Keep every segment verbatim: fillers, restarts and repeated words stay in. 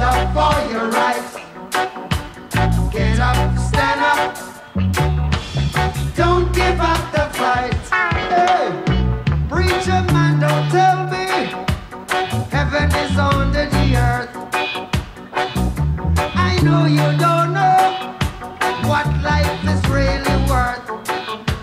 Up for your right. Get up, stand up. Don't give up the fight. Hey, preacher man, don't tell me heaven is under the earth. I know you don't know what life is really worth.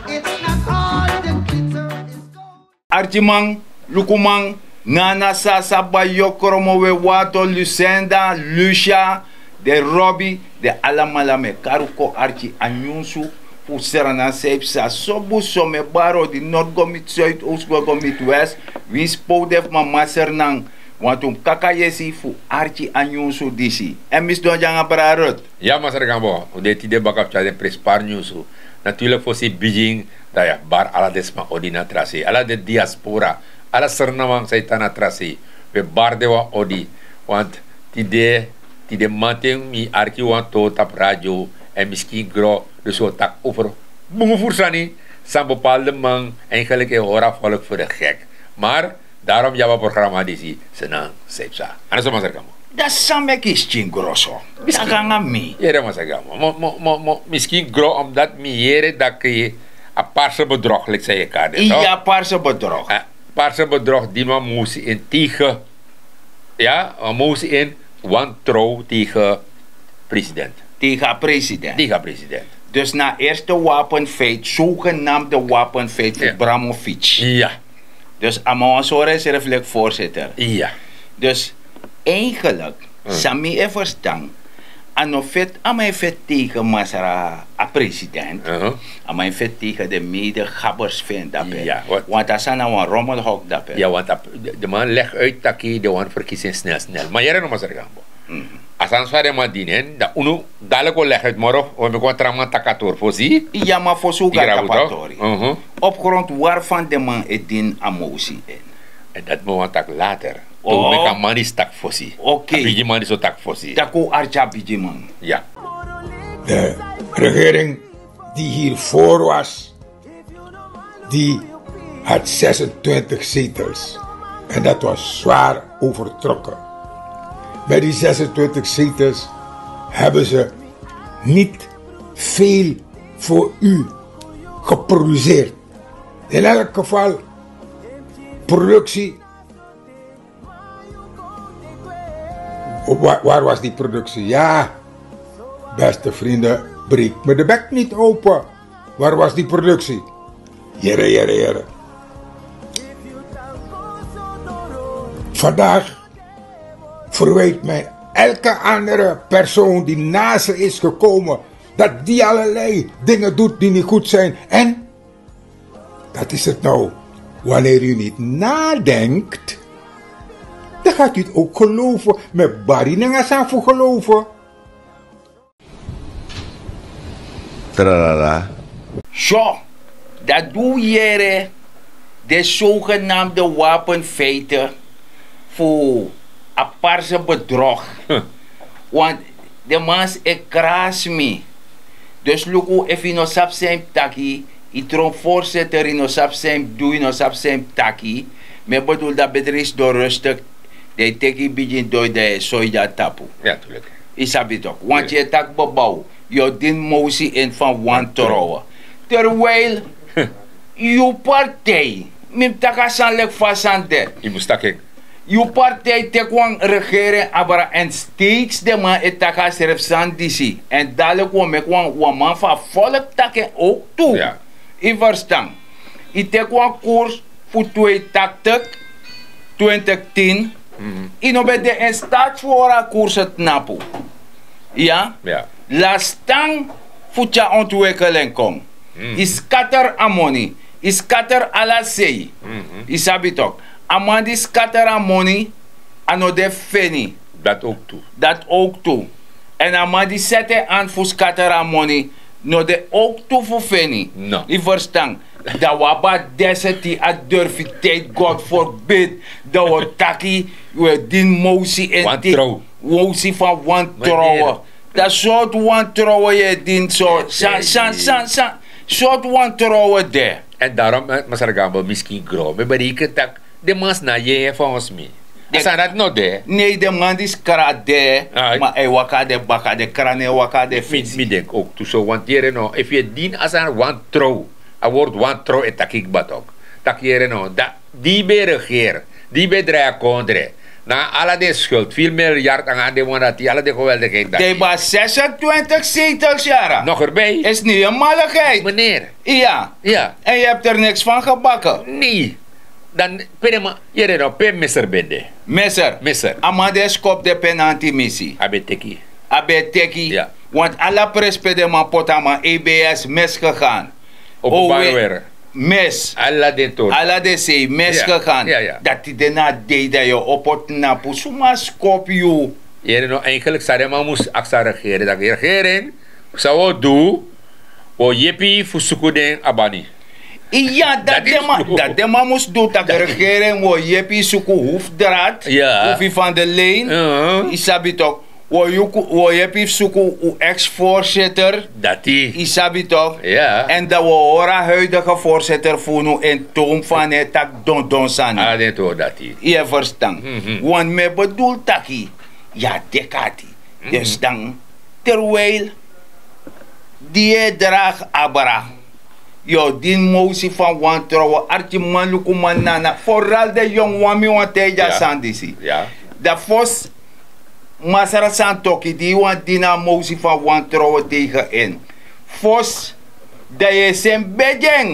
It's not all the glitter is gold. Arkiman, lukuman, nana, sasa, bayokromo, wewato, lusenda, lucia, de robi, de alamala, mi e kari un kon arki a nyunsu fu srana san e psa sobu so. Mi e bari odi nord go miti zuid, oost go go miti west. Winsi pe un de fu mama srnan, wantu un mus kaka yesi fu arki a nyunsu disi. Èn mi sidon de nanga brada Ruth. Ya, masra Gambo, un de tide baka fu tyari den prenspari nyunsu. Naturlik fosi bigin, dan yu e bari ala den sma odi na tra sei, ala den diaspora, ala srnaman san e tan na tra sei. Wi e bari den wan odi. Want tide, tide mamanten mi e arki wan tori tapu radio, èn miskin gro, dus wi o taki over bungu furu sani san bepaalde man eigenlijk e hori a volk fu de gek. Maar daarom yu abi a programma disi, srnan san e psa. Anaso, masra Gambo? Dati san meki yu skin gro so. Taki nanga mi. Yere, masra Gambo. Mo, mo, mo, mo, mi skin gro omdat mi yere taki a parse bedrog, leki san yu e kari den, toch? Ya, parse bedrog. Eh, parse bedrog dini wan mosi in tegen, ya, wan mosi in wantrouw tegen president. Tegen a president. Tegen a president. Dus na eerste wapenfeit, zogenaamde wapenfeit fu Bramovic. Ya. Dus a man wan sori ensrefi leki voorzitter. Ya. Dus eigenlijk, san mi e verstan, a no feti, a man e feti tegen masra a president. A man e feti tegen de mede gabers fu en dape. Want a sani na wan rommelhok dape. Ya, want a, de, de man leg uit taki den wani verkiezing snel, snel. Maar yere no, masra Gambo. A sani san den man dini en, dan unu dadilik o leg uit moro, wi o meki wan tra man taki a tori fosi. Ya, ma fosi un go na tapu a tori. Op grond waarvan den man e dini a mosi en? En dati mi wani taki later. Te un meki a man disi taki fosi. Oké. A bigiman disi o taki fosi. Taki un arki a bigiman. Ya. De regering die hiervoor was, die had zesentwintig zetels. En dat was zwaar overtrokken. Met die zesentwintig zetels hebben ze niet veel voor u geproduceerd. In elk geval, productie. Wa-, waar was die productie? Ja, beste vrienden, breek me de bek niet open. Waar was die productie? Yere, yere, yere. Vandaag verwijt mij elke andere persoon die naast ze is gekomen, dat die allerlei dingen doet die niet goed zijn. En dat is het nou. Wanneer u niet nadenkt, dan gaat u het ook geloven. Met bari nanga san fu geloven. Tralala. So, dati di un yere den zogenaamde wapenfeiten fu a parse bedrog. Want den man e krasi mi. Dus luku, efu yu no sabi san yu mus taki, yu tron voorzitter, yu no sabi san yu mus du, yu no sabi san yu mus taki. Mi e bedoel, dan beter yu sidon rustig, dan yu teki yu bigin doi, dan yu e soi dya tapu. Yu sabi toch, want yu e taki bebow, yu o dini mosi ini fu wantrouwen. Terwijl yu partij, mi mus taki a sani leki fa a sani de. Yu mus taki en. Yu partij teki wan regering abra, èn steeds den man e taki a srefi sani disi. Èn dadilik wi o meki wan, wan man fu a volk taki en ook tu. Yu ferstan? Yu teki wan koers fu twee tachtig, twintig tien. Yu no ben de in staat fu hori a koers tnapu. Yu lastan fu tyari ontwikkeling kon. Yu skatter a moni. Yu skatter ala sei. Yu sabi toch, a man di skatter a moni, a no de fu feni. Dati ook tu. Dati ook tu. Èn a man di seti en an fu skatter a moni, no de ook tu fu feni. Yu ferstan? Dan wi abi a deseti, a durfiteit, God forbid, dan wi o taki, wi e dini mosi ini, mosi fu wantrouwen. Dan sortu wantrouwen yu e dini so? San, san, san, san sortu wantrouwen de? Èn daarom, eh, masra Gambo, miskin gro, mi bereken taki den man na yeye fu ons mi. A sani dati no de. Nei den man disi kra de. Ma a e waka na den baka, den kra no e waka na den fesi. Mi denki ouk tu so wanti yere no, efu yu e dini a sani wantrow, a wortu wantrow e taki kba tok'. Tak' yere no, dan di yu ben e regeri, di yu ben e drai a kondre, na ala den skuldu fil milyard nanga den wan dati ala den geweldigheid dati. Den yu ben abi zesentwintig zetels yara. Nogerbij. Is ni en malikheid. Meneer. Iya. Èn yu habi er niks fan gebake. Nei. Dan pe den man, yere no, pe mister ben de? Mister. A man di e skopu den penanti misi a ben e teki. A ben e teki. Want ala presi pe den man poti a man, ebs, misgegan. Owe. Mis. Ala den sei misgegan. Dati de na a dei dan yu o opo tnapu suma skopu yu. Yere no, eigenlik san den man mus aksi a regering, tak' regering, san wi o du? Wi o yepi yu fu suku den abani. Iya, dati den man mus du, tak' regering wi o yepi yu suku hufdraad, hufi van de lein. Yu sabi tok'. Wi o yepi yu fu suku un ex-voorzitter. Dati yu sabi tok'. Èn dan wi o hori a huidige voorzitter fu unu en toon fan en tak' dondon sani. Yu e ferstan? Want mi e bedul taki yu a deki ati. Dus dan, terwijl di yu e dragi abra, yu o dini mosi fan wantrowe, arkimanlukuman nana, foral den yongu wan mi wan taigi a sani disi. Dan fosi masra santoki di yu wani dini a mosi fan wantrowe tegen en, fosi dan yu e seni begi en,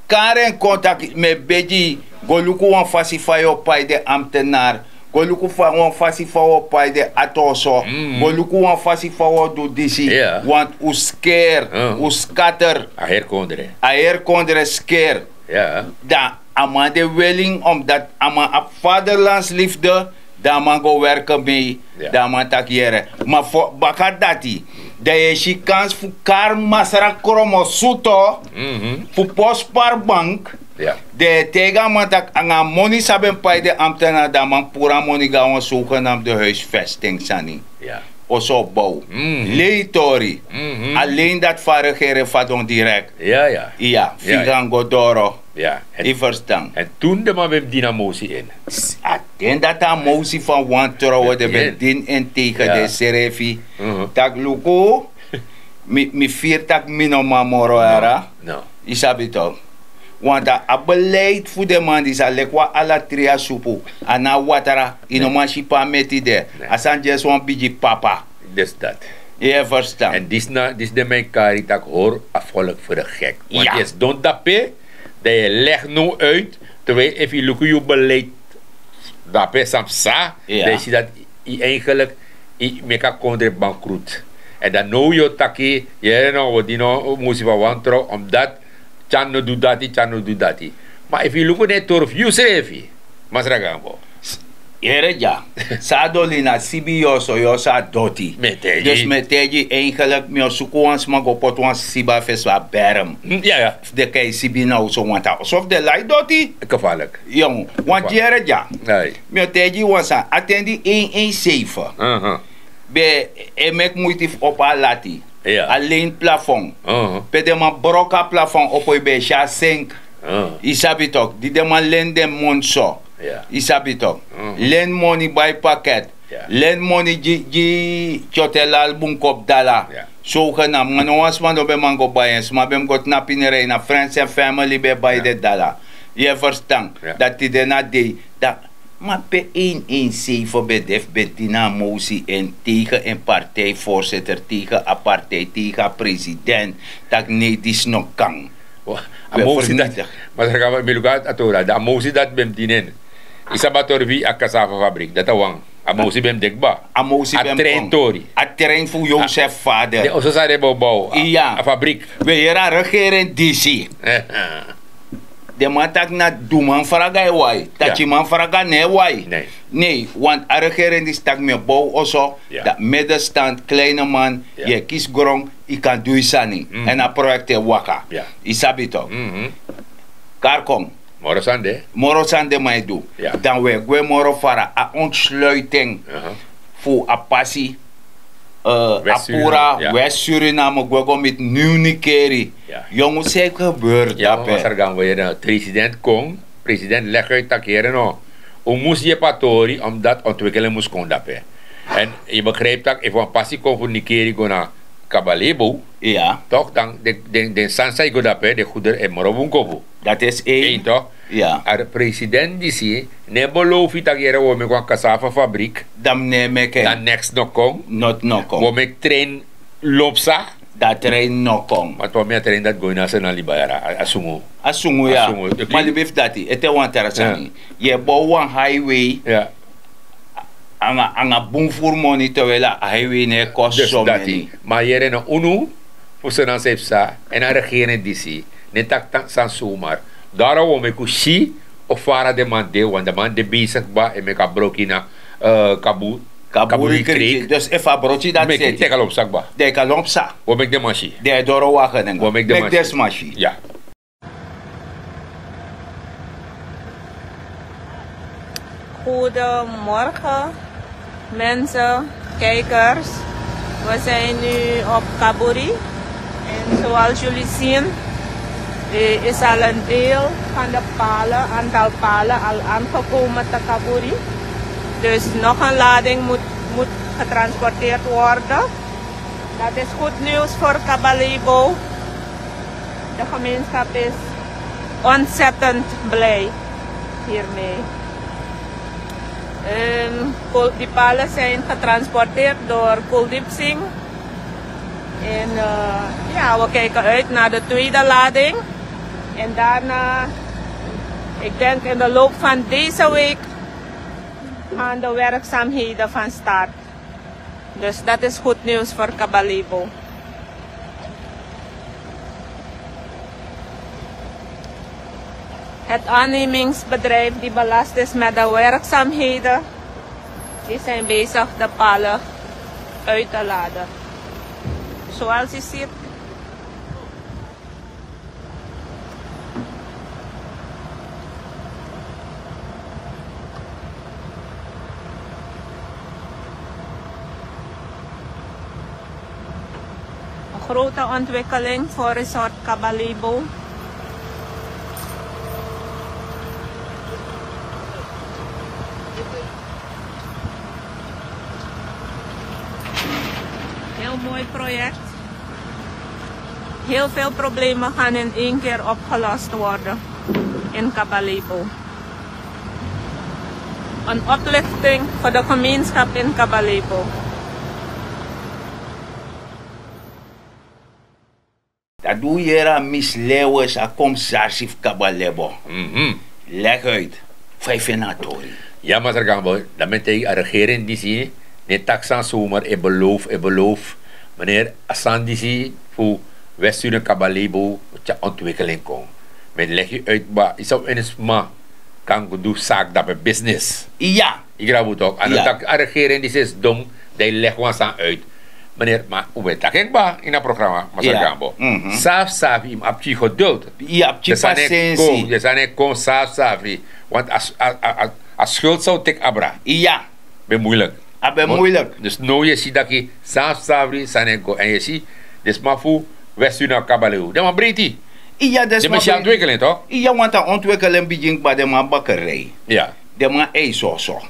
kari en kon taki mi e begi yu, go luku wan fasi fa yu o pai den ambtenar, go luku wan fasi fa wi o pai den ati oso, go luku wan fasi fa wi o du disi. Want un skeri, un skater. A heri kondre skeri. Dan a man de willing, omdat a man abi vaderlandsliefde, dan a man go werke mei. Dan a man taki yere, ma baka dati dan yu e si kansi fu kari masra kromosuto fu postspar bank. Dan yu e taigi a man tak' nanga a moni san ben pai den ambtenar, dan a man puru a moni go na wan sogenamde huisvesting sani. Oso bow, leitori. Alen dati fu a regering fadon direkt. Iya, fu yu gan go doro. Yu ferstan? Èn tu den man ben mus dini a mosi ini. A ten dati a mosi fan wantrowe den ben dini en tegen den srefi. Tak' luku, mi firi tak' mi no man moro yara. Yu sabi tok'? Want a beleid fu den man disi a leki wan ala tri a supu. A no abi watra. Yu no man si pe a meti de. A sani dyesi wan bigi papa. Desi dati. Yu e ferstan? Èn disi na disi den man e kari tak' hori a folk fu de gek. Want yu e sidon dape, dan yu e legi now uit. Terwijl efu yu luku yu beleid dape san psa, dan yu si dati yu eigenlik yu meki a kondre bankrut. Èn dan now yu o taki, yere no, wi o dini a mosi fan wantrow omdat tyan no du dati, tyan no du dati. Ma efu yu luku na en tori fu yusrefi, masra gambo. Yere dya, san a doli na sibi yu oso yu oso a doti. Dus mi e taigi yu, eigenlik mi o suku wan sma go poti wan siba fesi fu a berm. Fu den kan e sibi na oso, want a oso fu den lai doti. Gefalik. Yong, want yere dya, mi o taigi yu wan sani, a ten di ein ein seifen ben e meki muiti fu opo a lati, a len plafon. Pe den man broko a plafon opo, yu ben e si a sink. Yu sabi tok', di den man leni den moni so. Yu sabi tok'? Leni moni bai paket, leni moni gi tyotel album kopu dala. Sogenam ma no wan sma no ben man go bai en, sma ben mus go tnapu ini rei, na friends èn family ben e bai den dala. Yu e ferstan? Dati de na dei. Ma pe ein ein seifen ben de fu ben dini a mosi en tegen en partijvoorzitter, tegen a partij, tegen a president, tak' nei disi no kan. A mosi dati, masra gambo, mi luku a tori dati, a mosi dati ben mus dini en. Yu sabi a tori fu a kasava fabrik dati a wan. A mosi ben mus de kba. A mosi ben mus kon. A trein fu yosef fader. Den oso san den ben o bow, a fabrik. We yere a regering disi. Den man taki na duman fraga e wai, takiman fraga no e wai. Nei, want a regering disi taki mi e bow oso, dan middenstand, kleine man, yu e kisi gron, yu kan du yu sani. Èn a proyekti e waka. Yu sabi tok'? Kari kon. Moro sani den man e du. Dan wi e gwe moro fara, a ontsluiting fu a pasi, a puru a west suriname gwe go miti niw nikeri. Yongu san e gebeur dape? President kon, president legi uit tak' yere no, Un mus yepi a tori omdat ontwikkeling mus kon dape. En yu begrijp tak' efu wan pasi kon fu nikeri go na kabalebo, tok' dan den sani san yu go dape den goeder en moro bun kopu. Dati is en. Tok'. A president disi no e belofi tak' yere wi o meki wan kasava fabrik. Dan mi no e meki en. Dan neks no kon. Noti no kon. Wi o meki trein lopsa. Dan trein no kon. Mati wan mi a trein dati go ini a sena liba yara a sungu. A sungu ya. Ma libi fu dati ete wan tra sani. Yu e bow wan highway. Anga bun furu moni tewela a highway no e kosi so meni. Ma yere na unu fu sena san e psa. Èn a regering disi no e taki tan sani sumar. Daro wi o meki un si o fara den man de wan den man de besigi kba e meki a broki na kaburi kreki. Dus efu a broki dati seti, dan yu kan lon psa kba. Dan yu kan lon psa. Wi o meki den man si. Den e doro waka nanga wi o meki den man si. Goedemorgen, mensen, kijkers. We zijn nu op Kaburi. En zoals jullie zien, eh, is al een deel van de palen, aantal palen, al aangekomen te Kaburi. Dus nog een lading moet, moet getransporteerd worden. Dat is goed nieuws voor Kabalebo. De gemeenschap is ontzettend blij hiermee. Ehm, Kul-, die palen zijn getransporteerd door Kuldeep Singh. En eh, ja, we kijken uit naar de tweede lading. En daarna, ik denk in de loop van deze week, gaan de werkzaamheden van start. Dus dat is goed nieuws voor Kabalebo. Het aannemingsbedrijf die belast is met de werkzaamheden, die zijn bezig de palen uit te laden. Zoals u ziet. Een grote ontwikkeling voor resort Kabalebo. Heel mooi project. Heel veel problemen gaan in één keer opgelost worden in Kabalebo. Een oplichting voor de gemeenschap in Kabalebo. Dati di un yere a mislewes a komisarsi fu Kabalebo. Leg uit. Fa yu feni a tori? Ya masra gambo, dan mi e taigi a regering disi no e taki sani somer e beloof e beloof. Meneer, a sani disi fu westune Kabalebo o tyari ontwikkeling kon. Mi e legi yu uit kba yu sabi eni sma kan go du saki dape bisnis. Iya. Yu grabu tok a no taki a regering disi e sidon dan yu legi wan sani uit. Meneer, ma un ben taki en kba ini a programa masra gambo. Safi safi yu mus abi tyari geduld. Yu abi tyari pasensi. Den sani e kon safi safi. Want a skuld san un teki abra. Iya. Ben muilik. A ben muilik. Dus now yu e si daki safi safi sani e go èn yu e si den sma fu westune Kabalebo den man breiti. Iya den sma breiti. Iya want a ontwikkeling bigin kba den man bakkerij. Den man e soso.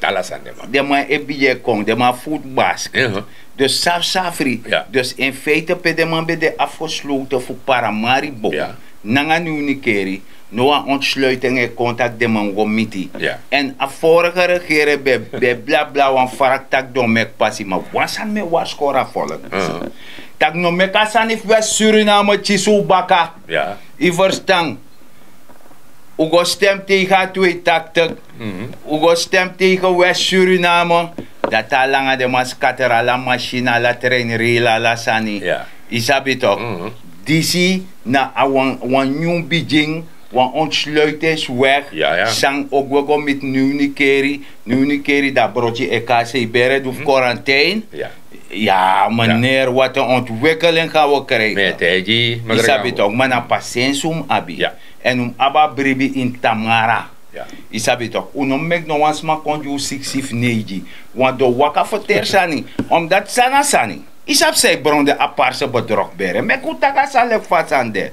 Den man e bigin e kon den man futu baski. Dus safi safi. Dus in feite pe den man ben de afgesloten fu paramaribo nanga niwnikeri. No wan ontsluiting e kon tak' den man go miti. Èn a vorige regering ben e blabla wan farak tak' den o meki pasi ma wan sani mi e warskori a folk. Tak' no meki a sani fu west suriname kisi un baka. Yu ferstan? Un go stem tegen a tweetaktik. Un go stem tegen west suriname. Dati a langa den man skater ala masini ala trein reil ala sani. Yu sabi tok'? Disi na a wan nyun bigin wan ontsluitingsweg. San o gwe go miti niwnikeri. Niwnikeri dan a broti e kon a sei bere du fu korantein. Ya meneer wat en ontwikkeling gan we krijgen. Yu sabi tok' ma na pasensi un mus abi. Èn un mus abi a bribi ini tamara. Yu sabi tok' un no mus meki no wan sma kon gi un siksi fu neigi. Wan den o waka ferteri sani. Omdati san na sani. Yu sabi san yu bron de aparse bedrog bere meki un taki a sani leki fa a sani de.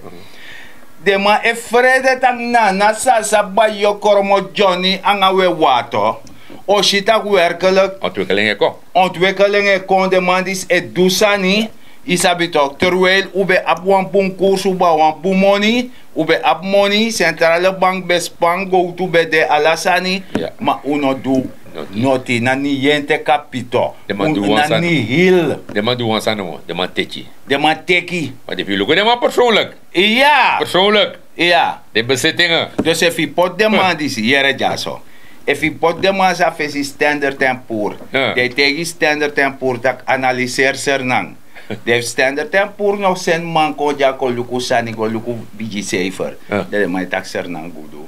Den man e frede taki nana sasa bayokromo dyoni nanga we wato. O si taki werkelik ontwikeling e kon. Ontwikeling e kon den man disi e du sani. Yu sabi toki terwijli un ben abi wan bun kursu bai wan bun moni. Un ben abi moni sentrale bank ben span gowtu ben de ala sani. Ma un no du noti na ni yente kapito. Na ni hil. Den man du wan sani nomo den man teki. Den man teki. Ma den fu yu luku den man persoonlik. Iya. Persoonlik. Iya. Den besitingen. Dus efu yu poti den man disi yere dyaso, efu yu poti den man san fesi standard en poor, den e taigi standard en poor tak' analiseri sernan. Den standard en poor no seni man kon dya kon luku sani go luku bigi seifer. Dan den man e taki sernan gudu.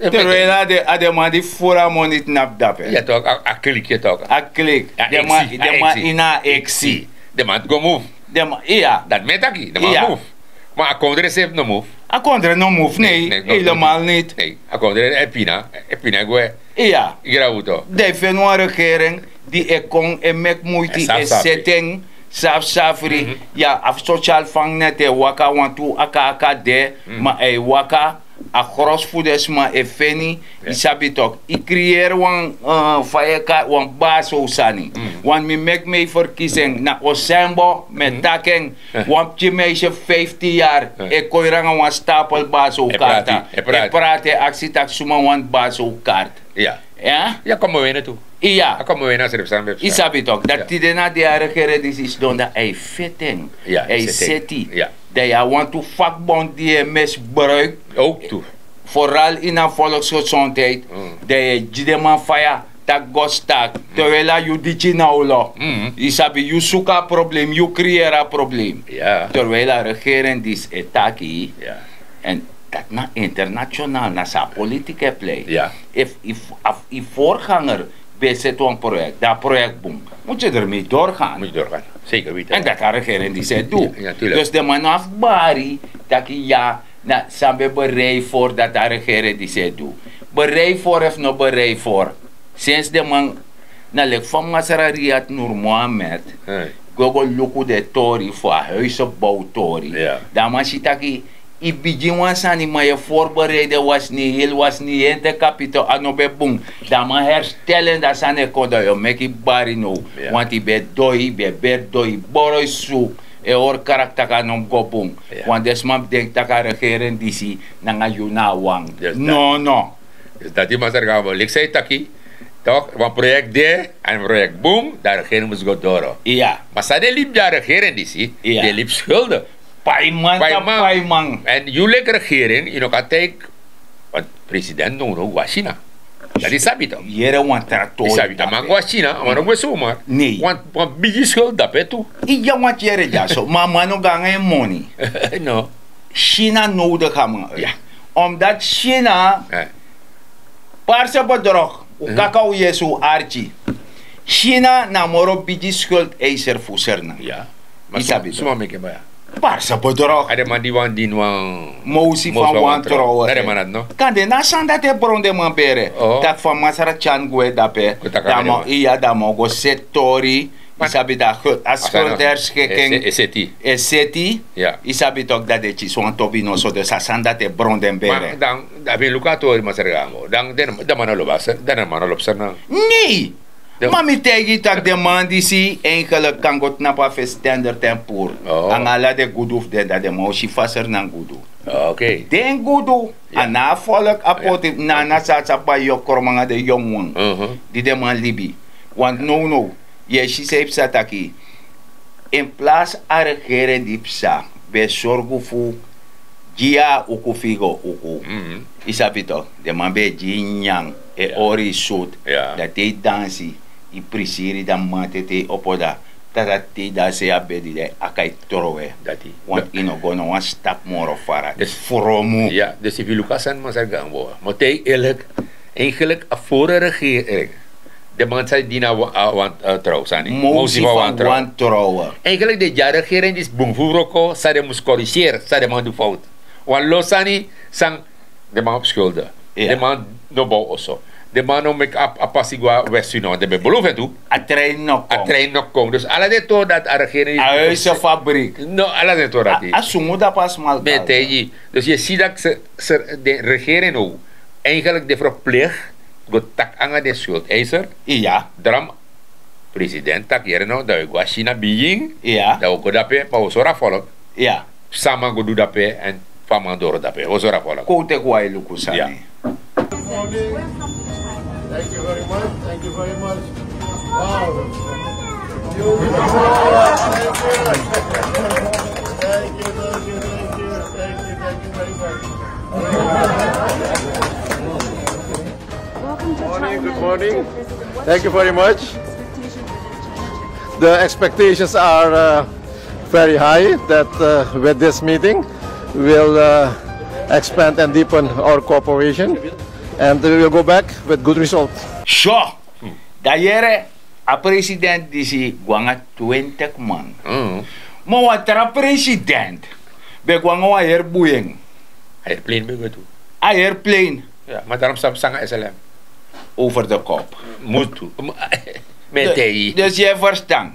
Terwijli a den man di furu a moni tnapu dape. A klik. Den man ini a eksi. Den man go mufu. Iya. Dati mi e taki den man mufu. Ma a kondre sefi no mufu. A kondre no mufu nei. Helemaal niti. A kondre e pina e pina e gwe. Iya. Yu grawuto dan yu feni wan regering di e kon e meki muiti e seti en safsafri. Ya a fu sosial fang neti e waka wantu akaka de. Ma a e waka a gros fu den sma e feni. Yu sabi toki yu kriyeri wan fa yu e kari wan baso sani. Want mi meki mi e ferkisi en na osembo mi e taki en. Wan pikin meisi fu fiftin yari e kon yu nanga wan stapel baso karta e prati e aksi tak' suma wani baso karta. Ya. Ya kon mi wene tu. Iya. Yu sabi toki dati tide na di a regere disi sidon dan a e feti en. A e seti. Dan yu a wantu fakbon di yu e misbruik. Foral ini a volksgezondheid. Dan yu e gi den man faya tak' go staki terwijli a yu diki na olo. Yu sabi yu suku a problem yu kriyeri a problem. Terwijli a regering disi e taki. Èn dati na international na san a politik e plei. Efu yu vorganger ben e seti wan proyek dan a proyek bun, mus yu dermei dorgan. Mus yu dorgan. Èn dati a regering disi e du. Dus den man no abi bari taki ya na san ben berei for dati a regering disi e du. Berei for efu no berei for. Sensi den man na leki fa masra riyad nur mohammed go go luku den tori fu a huisenbowtori. Dan a man si taki yu bigin wan sani ma yu e forbereide wasni hili wasni yu ente kapito a no ben bun. Dan a man hersteli en dan a sani e kon dan yu o meki bari now. Wanti yu ben e doi yu ben e beri doi yu boro yu susu e hori krakti tak' a no mus go bun. Wan den sma mus denki tak' a regering disi nanga yu na a wan. Nono. Dati masra gambo leki san yu taki tok' wan proyekti de. Èn proyekti bun dan a regering mus go doro. Ma san den libi gi a regering disi den libi skuldu. Paiman. Èn yu leki regering yu no kan taigi. Wan president nownow go na sina. Dati yu sabi tok'. Yere wan tra tori a man go na sina a man no gwe sumar. Wan bigi skuldu dape tu. Yu dya wanti yere dyaso ma a man no go nanga en moni. No. Sina nowdigi a man. Omdati sina parse bedrog un kaka un yesi un arki. Sina na a moro bigi skuldu eiser fu serna. Yu sabi suma meki en baya. Parse bedrog. A den man di wani dini wan mowsi fan wan trower. Kande na a sani dati e bron den man bere. Taki fa masra tyani gwe dape. Dan a man o go seti tori. Yu sabi dan a skuldu herskeki en e seti. Yu sabi toki dan den kisi wan tobi noso dus a sani dati e bron den bere. Dan a ben luku a tori masra gango dan den man no lobi a sani dan den man no lobi sani. Nei. Ma mi taigi yu tak' den man disi eigenlik kan go tnapu a fesi standard en poor. Nanga ala den gudu fu den dan den man o si fa sernan gudu. Den gudu a na a folk a poti nana san a sa bai yu o krom nanga den yongu wan di den man libi. Want nownow yu e si san yu psa taki in plas a regering di psa ben e sorgu fu gi yu a uku fu yu go uku. Yu sabi toki den man ben e gi yu nyanyan e hori yu sutu. Dan te yu dansi yu prisiri dan mate te yu opo dan tata te yu dansi yu a bedi dan yu aka yu trowe. Want yu no go na wan stapu moro fara. Fromu. Dus efu yu luku a sani masra gango mi o taigi yu erlik. Eigenlik a fore regering den man san e dini a wan trow sani. Mowsi fu a wan trowe. Eigenlik den e gi a regering disi bun fu wroko san den mus koriseri san den man du fowtu. Wan lo sani san den man obi skuldu. Den man no bow oso. Den man no meki a pasi go na west, no, den ben belofu en tu. A trein no kon. A trein no kon. Dus ala den tori dati a regering. A huizenfabriek. No, ala den tori dati. A sungu dapu a smal. Mi e taigi. Dus yu e si dati den regering now eigenlijk de verplicht go taki nanga den schuldeiser. Iya. Dram president taki yere no, dan wi go na China bigin. Iya. Dan wi go dape, ma wi o sori a volk. Iya. San a man go du dape, èn fa a man doro dape, wi o sori a volk. Kon un teki wan e luku sani. Thank you very much. Thank you very much. Wow. Thank you, thank you, thank you, thank you, thank you very much. Welcome to Morning, good morning. Thank you very much. The expectations are uh, very high that uh, with this meeting we'll uh, expand and deepen our cooperation and we'll go back with good results. Sure. Dayere, a president disi go nanga twintig man. Ma wan tra president ben go nanga wan heri bui en. A heri plane ben go tu. A heri plane. Ma darom sabi sanga slm over de kop. Mutu. Mi e taigi. Dus yu e ferstan.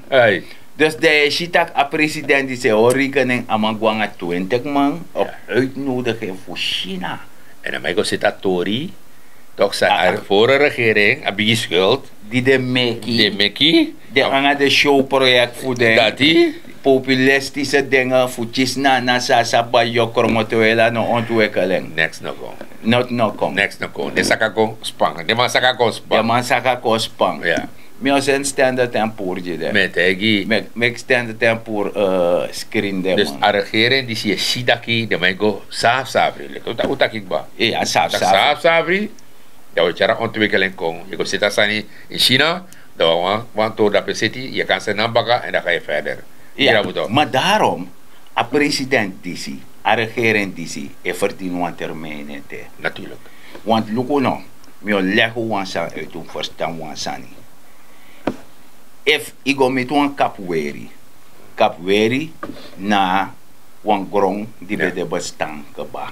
Dus dan yu e si tak' a president disi e hori rekening a man go nanga twintig man op uitnodiging fu China. Èn a man e go seti a tori. Tok' san a vore regering a bigi skuld di den meki. Den meki. Den nanga den show proyek fu den dati. Populistise dinge fu kisi na a nasi a sabi a yokro moto wela no ontwikkeling. Neks no kon. Noti no kon. Neks no kon den saka kon span den man saka kon span. Mi o seni standard en puru gi den. Mi e taigi. Meki standard en puru skrin den man. A regering disi yu e si daki den man e go safi safri leki un taki kba. Safi safri. Dan wi tyari a ontwikkeling kon yu go seti a sani. In china dan wan tori dape seti yu kan seni na baka èn dan ga yu ferder. Ma darom a president disi a regering disi e ferdini wan termijnete. Natuurlik. Want luku no, mi o legi wan sani uit un ferstan wan sani. Efu yu go miti wan kapu weri, kapu weri na wan gron di ben de bestan kba.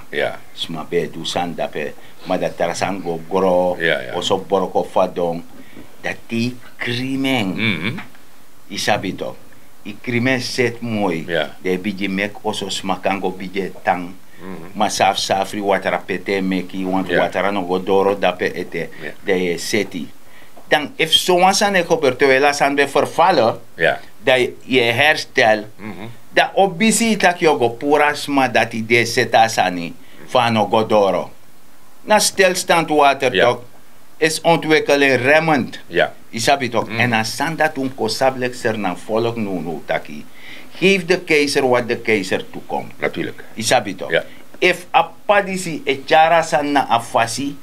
Sma ben e du sani dape. Ma dan tra sani go gro. Oso broko fadon. Dati yu krimen. Yu sabi toki? Yu krimen seti moi. Dan yu bigin meki oso sma kan go bigin e tan. Ma safi safri watra pete e meki wantu watra no go doro dape ete. Dan yu e seti. Dan efu sowan sani e geberi terwel a sani ben ferfale, dan yu e herstel. Dan o bisi yu tak' yu o go puru a sma dati di e seti a sani fu a no go doro. Na stilstand water tok. Is ontwikkeling remmend. Yu sabi tok'? Èn a sani dati un kon sabi leki sernan volk nownow taki, geef de keizer wat de keizer toekomt. Yu sabi tok'? Efu a p'pa disi e tyari a sani na a fasi,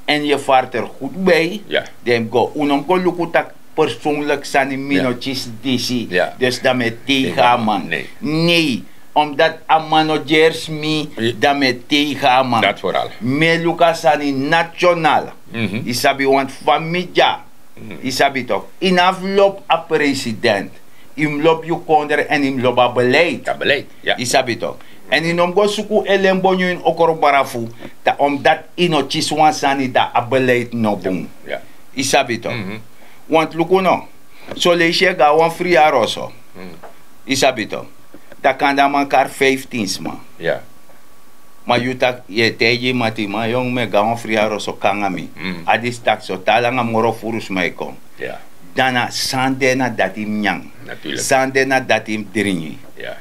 èn yu e farter gudu bai, den go un no mus go luku tak' persoonlik sani mi no kisi disi. Dus dan mi e teige a man. Nei. Omdati a man no gersi mi, dan mi e teige a man. Mi e luku a sani national. Yu sabi wantu fa mi dya. Yu sabi tok'? Yu no abi lobi a president. Yu mus lobi yu kondre èn yu mus lobi a beleid. Yu sabi tok'? Èn yu no mus go suku elen bonyo ini okrobrafu, dan omdati yu no kisi wan sani dan a beleid no bun. Yu sabi tok'? Want luku no, soleisi yu e go na wan fri yari oso. Yu sabi tok'? Dan kande a man kari fiftin sma. Ma yu taki yu e taigi yu mati man yongu mi e go na wan fri yari oso kon nanga mi. A disi taki so te a langa moro furu sma e kon. Dan na san de na dati yu mus nyan. San de na dati yu mus dringi.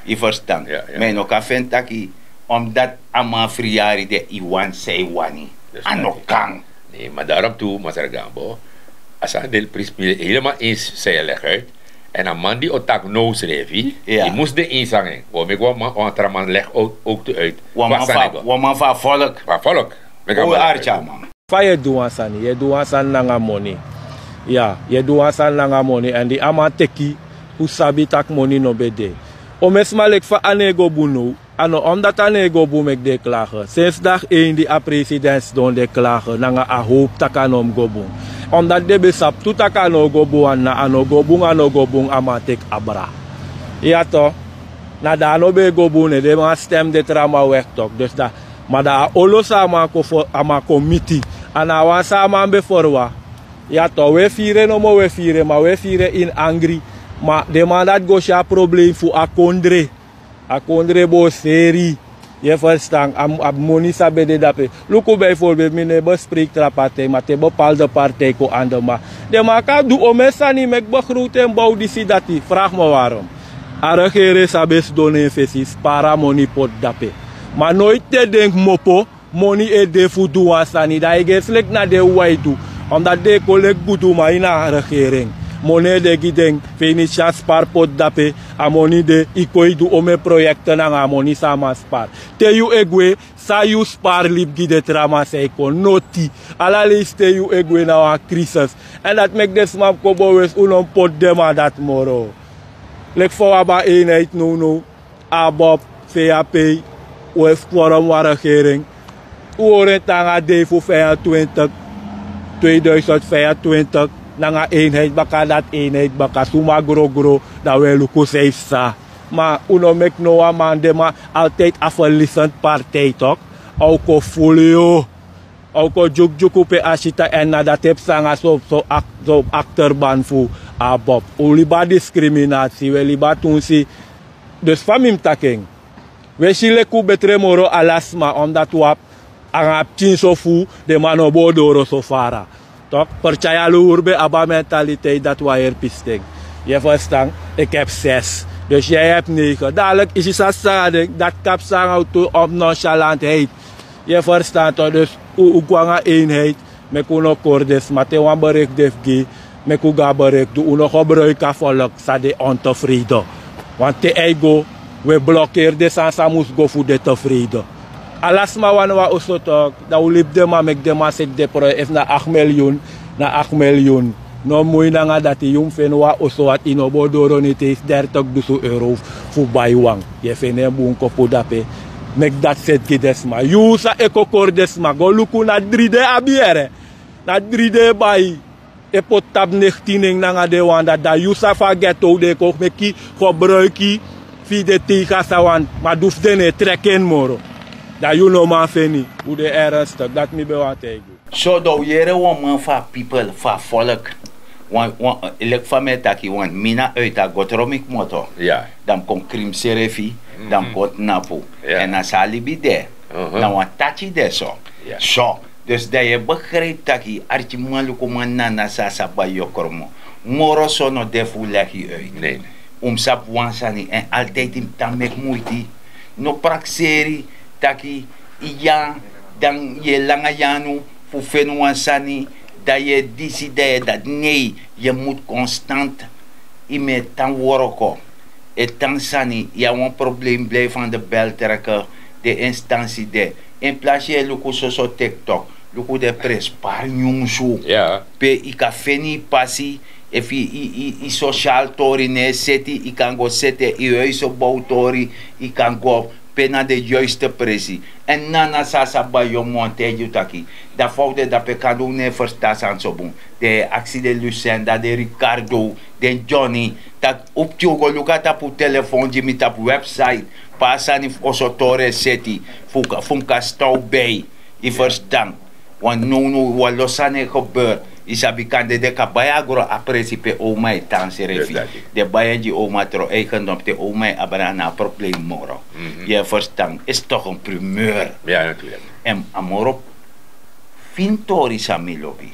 Yu ferstan? Ma yu no kan feni taki omdati a man fri yari de yu wani san yu wani. A no kan. Nei, ma darom tu masra gambo, a sani de prinsipiel helemaal eens san yu e legi uit. Èn a man di o taki now srefi, yu mus de eens nanga en. Wi o meki wan tra man legi out tu uit. Wan man fu a volk. Fu a volk. Meki a man legi uit. Fa yu e du wan sani? Yu e du wan sani nanga moni. Ya, yu e du wan sani nanga moni èn di a man teki, un sabi tak' moni no ben de. Omen sma leki fa a no e go bun now. A no omdati a no e go bun meki den e klage. Sensi dagi en di a president sidon de klage nanga a howpu tak' a no mus go bun. Omdati den ben sabi tu tak' a no o go bun wan na a no go bun a no go bun a man teki abra. Iya to. Na dan a no ben e go bun ne den man stem den tra man weki tok'. Dus dan ma dan a olo san a man kon miti. A na a wan san a man ben ferwa. Ya to, un e firi en nomo, un e firi en, ma un e firi en ini angri. Ma den man dati go si a problem fu a kondre. A kondre bo seri. Yu e ferstan? A moni san ben de dape. Luku, bijvoorbeeld mi no e bespreiki tra partij, ma te bepaalde partij kon anda, ma den man kan du omen sani meki begrowtu en bow disi dati. Fragi mi warom. A regering san ben sidon na en fesi spari a moni poti dape. Ma noiti den denki mopo moni e de fu du wan sani, dan yu e gensi leki na den wawan e du. Omdati den e kon leki guduman ini a regering. Moni e de gi den. Fenisi a spari poti dape. A moni de, yu kon e du omen proyekte nanga a moni san a man spari. Te yu e gwe, san yu spari libi gi den tra man san e kon? Noti. Ala leisi te yu e gwe na wan krisis. Èn dati meki den sma mus kon bow wesi, un no mus poti den man dati moro. Leki fa un abi a eenheid nownow, ABOP, VHP, un e forom wan regering. Un hori en tan nanga a dei fu vijfentwintig, tweeduizend vijfentwintig, nanga eenheid baka, dati eenheid baka, suma grogro, dan un e luku san e psa. Ma un no meki no wan man, den man altijd a verliezend partij toch. A o kon fulu yu. A o kon dyukudyuku pe a sita, èn na dati e psa nanga so, so ak-, so akterban fu ABOP. Un libi a diskriminasi, un e libi a tunsi. Dus fa mi mus taki en, un e si leki un betre moro ala sma, omdati un abi anga a pikinso fu den man no bo doro so fara. Toch, per tyari yali un ben abi a mentaliteit dati wan heri pisten. Yu e ferstan? Eki e pses. Dus yu e abi negen. Dadelijk yu si san sani a den, dati kan psa nanga un tu op nonchalantheidheid. Yu e ferstan toch? Dus un, un go nanga eenheid. Meki un no kori den sma. Te wan bereik de fu gi, meki un go na bereik. Dan un no gebruiki a volk san de ontevreden. Want te a e go, un e blokeri den sani san mus go fu den tevreden. Ala sma wani wan oso toch. Dan un libi den man, meki den man seti den pro, efu na acht miljoen, na acht miljoen. No mui nanga dati, yu mus feni wan oso, want yu no bo doro niti eens dertig dusun euro fu bai wan. Yu e feni en bun kon puru dape. Meki dati seti gi den sma. Yu san e kon kori den sma, go luku, na dri den abi yere. Na dri den e bai. E poti tapu negentien nen nanga den wan dati. Dan yu san fu a ghetto den e kon meki gebruiki fu den teigen a san wani. Ma di fu den no e treki en moro, dan yu no man feni. Un de ernstig, dati mi ben wani taigi unu. So dan un yere wan man fu a pipel, fu a volk. Wan, wan, leki fa mi e taki, wan mi na uit a gotro mi kmoto. Ya. Dan mi kon krin mi srefi, dan mi kon tnapu. Ya. Èn a sa libi de. Mhm. Na wan taki de so. Ya. So, dus dan yu e begrijpi taki arkiman, lukuman, nana san a sa bai yu o kromo. Moro so no de fu legi yu uit. Nee. Un mus sabi wan sani, èn altijd yu mus tan meki muiti. No prakseri taki yu ya, dan yu e langa yanu fu feni wan sani, dan yu e disi, dan yu e dati. Nee, yu mus konstant. Yu mus e tan wroko, e tan sani, yu abi wan probleem, blijf aan de bel trekken, den instansi de. In plaats yu e luku soso TikTok, luku den prenspari nyunsu. Ya. Pe yu kan feni yu pasi, efu yu, yu, yu, yu sosial tori no e seti, yu kan go seti en, yu huizenbouwtori, yu kan go pe na den juiste presi. Èn nana san a sa bai yu, mi wani taigi yu taki, dan fa un de dape, kande un no e ferstan sani so bun. Den e aksi den Lucinda, den Ricardo, den Johnny, taki un pikin un go luku na tapu telefon gi mi, tapu website, pe a sani fu osotori e seti, fu, fu mi kan stowbei. Yu ferstan? Want nownow wan lo sani e gebeur. Yu sabi, kande den kan bai a gron a presi pe oma e tan srefi. Yes, daddy. Den bai en gi oma tron eigendom, te oma e abra, na a probleem moro. Mhm. Yu e ferstan? Is toch een primeur. Ja, natuurlijk. Èn a moro fini tori san mi lobi.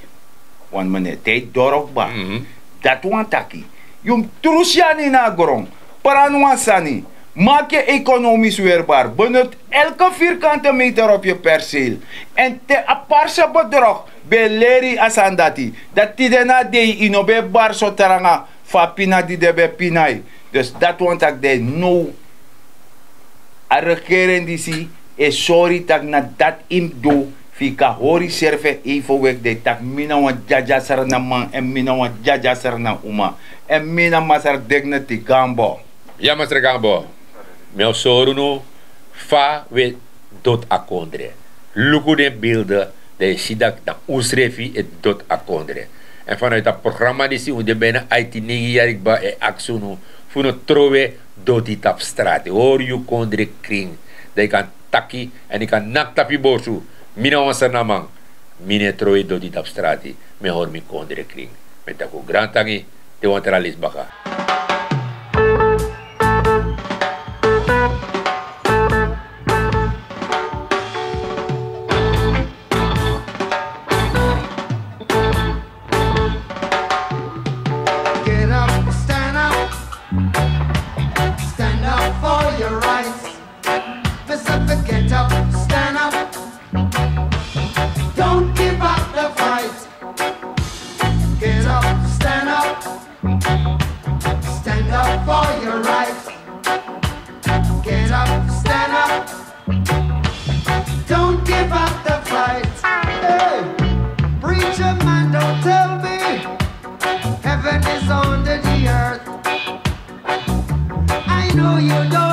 Want mi no e taigi doro kba. Mhm. Dati wani taki, yu mus trusu yu anu ini a gron, prani wan sani, maki en ekonomis werbar, benut elke vierkante meter op yu perceel. Èn te a parse bedrog ben e leri yu a sani dati, dan tide na dei yu no ben e bari so tranga fu a pina di den ben e pina yu. Dus dati wani taki, dan now a regering disi e sori yu taki na dati yu mus du, fu yu kan hori yusrefi en even weki, dan yu taki mi na wan dyadya Sranan man, èn mi na wan dyadya Sranan uma, èn mi na Masra Dignity Gambo. Ya, Masra Gambo. Mi o sori unu fa un e doti a kondre. Luku den bilde, dan yu e si dati na unsrefi e doti a kondre. Èn vanuit a programma disi, un de bijna aiti neigi yari kba, e aksi unu fu no trowe doti tapu strati. Hori yu kondre krin, dan yu kan taki èn yu kan naki tapu yu borsu. Mi na wan Sranan man. Mi no e trowe doti tapu strati, mi e hori mi kondre krin. Mi e taki un grantangi, te wan tra leisi baka. Get up, stand up, stand up for your rights. Mister, get up, stand up. Don't give up the fight. Get up, stand up. Stand up for your rights. Get up, stand up. Don't give up the fight. Hey, preacher man, don't tell me heaven is under the earth. I know you don't